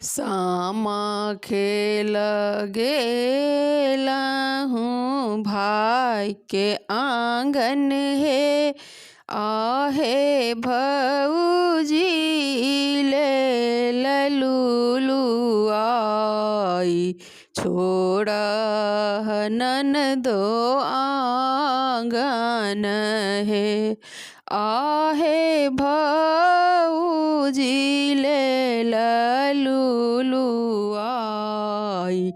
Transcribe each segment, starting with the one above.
सामा खेल गेलहुँ भाइके आँगन हे, आहे भौजी ले लुलु आई, छोड़ह ननदो आँगन हे, आहे भौजी ले लुलु आई,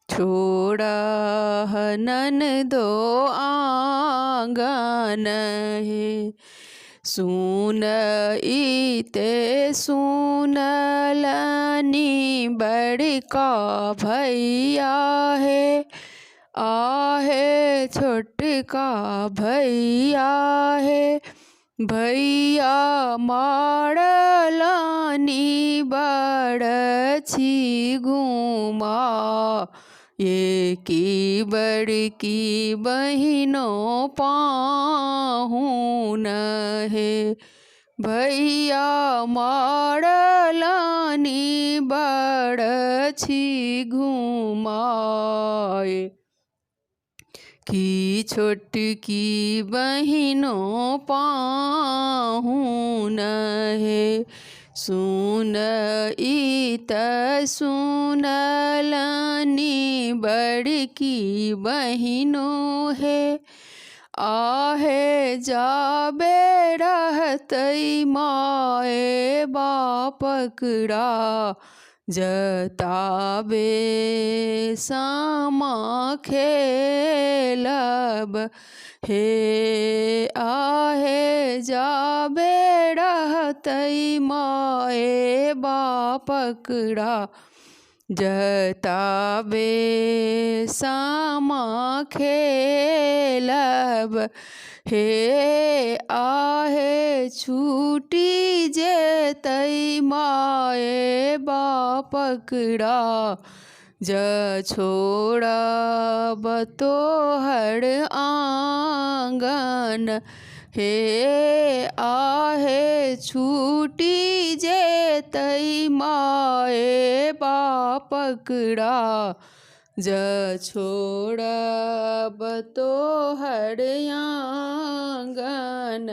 छोड़ह ननदो आँगन हे। सुनइते सुनलनि बड़का भैया हे, आहे छोटका भैया हे, भैया मारलनि बरछी घुमा, ये की बड़की बहिनो पाहुन हे, भैया मारलनि बरछी घुमाए, की छोटकी बहिनो पाहुन हे। सुनइत सुनलनि बड़की बहिनो हे, आहे जाबे रहतै माए बापकरा, जताबे सामा खेलब हे, आहे जाबे रहतै माए बापकरा, जताबे सामा खेलब हे, आहे छूटि जेतै माए बापकरा, ज छोड़ब तोहर आँगन हे, आहे छूटि जेतै माए बापकरा, ज छोड़ब तोहर आँगन।